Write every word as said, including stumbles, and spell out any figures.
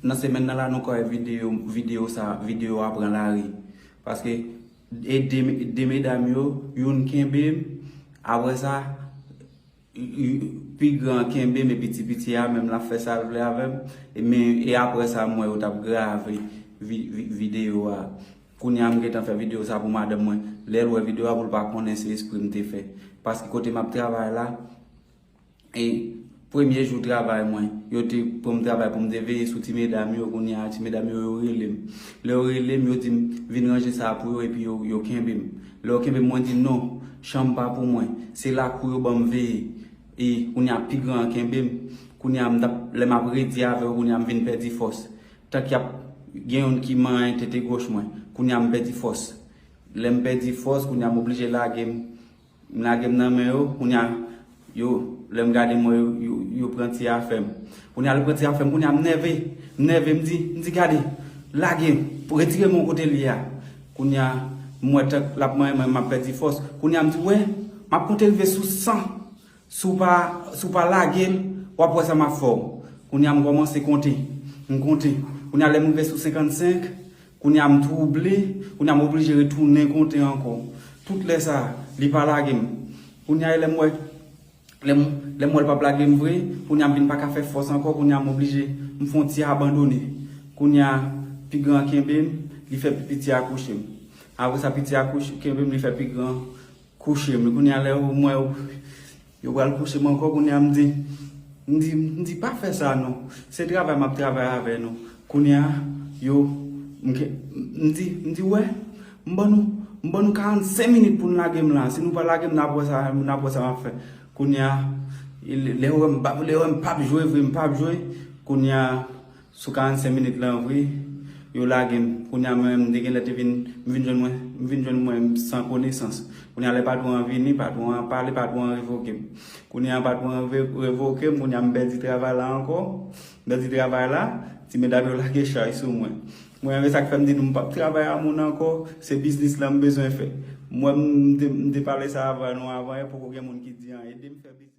Nan semèn nan la, nou ka wè videyo, videyo sa, videyo a pran lari. Paske e de, de medam yo, youn kenbe m, apre sa, pi gran kenbe m, epi ti piti a menm l ap fè sa l vle avè m. E men, e apre sa, m wè yo t ap grave vi, vi, videyo a. Kounye a, m gentan fè videyo sa pou madanm mwen. Lè l wè videyo a, pou l pa konnen se espre m te fè. Paske kote m ap travay la, e premye jou travay mwen, yo te pran m travay pou m te veye sou ti medam yo. Kounye a, ti medam yo, yo rele m. Lè yo rele m, yo di m, "Vin ranje sa pou yo," epi yo, yo kenbe m. Lè yo kenbe m, mwen di, "Non, chanm pa pou mwen. Se lakou yo ban m veye." E kounye a, pi gran an kenbe m. Kounye a, m t ap, lè m ap redi avè yo, kounye a, m vin pèdi fòs. Tank y ap gen youn ki manyen tete goch mwen. Kounye a, m pèdi fòs. Lè m pèdi fòs, kounye a, m oblije lage m. M lage m nan men yo, kounye a, yo, lè m gade m wè yo, yo, yo pran ti afè m. Kounye a, yo pran ti afè m, kounye a, m nève, m nève, m di, m di, "Gade, lage m, retire m yon kote l ye a." Kounye a, m wè tank l ap manyen mwen, m ap pèdi fòs. Kounye a, m di, "Wè, m ap konte rive sou san. Si w pa, si w pa lage m, w ap wè sa m ap fè w." Kounye a, m kòmanse konte, m konte. Kounye a, lè m rive sou senkannsenk, kounye a, m twouble, kounye a, m oblije retounen konte ankò. Tout lè sa, li pa lage m. Kounye a, lè m wè, lè m, lè m wè l p ap lage m vre, kounye a, m vin pa ka fè fòs ankò, kounye a, m oblije, m fè yon ti abandone. Kounye a, pi gran kenbe m, li fè pi piti a kouche m. Apre sa, piti a kouche, kenbe m, li fè pi gran kouche m. Kounye a, lè yo, m wè yo, yo pral kouche m ankò, kounye a, m di, m di, m di, "Pa fè sa non. Se travay m ap travay avè nou." Kounye a, yo, m ke, m di, m di, "Wè, m ban nou, m ban nou karannsenk minit pou n lage m la. Si nou pa lage m, n ap wè sa, n ap wè sa m ap fè." Kounye a, lè yo wè m p ap, lè yo wè m p ap jwe vre, m p ap jwe. Kounye a, sou karannsenk minit lan vre, yo lage m. Kounye a, mwen menm, m te genlè te vin, m vin jwenn mwen, m vin jwenn mwen san konesans. Kounye a, lè patwon an vini, patwon an pale, patwon an revoke m. Kounye a, patwon an re-, revoke m, kounye a, m pèdi travay la ankò. M pèdi travay la, ti medam yo lage chay sou mwen. Mwen menm, e sa k fè m di nou, m p ap travay a moun ankò, se biznis lan m bezwen fè. Mwen, m te, m te pale sa avè nou avan, e poko gen moun ki di anyen. Ede m fè biznis.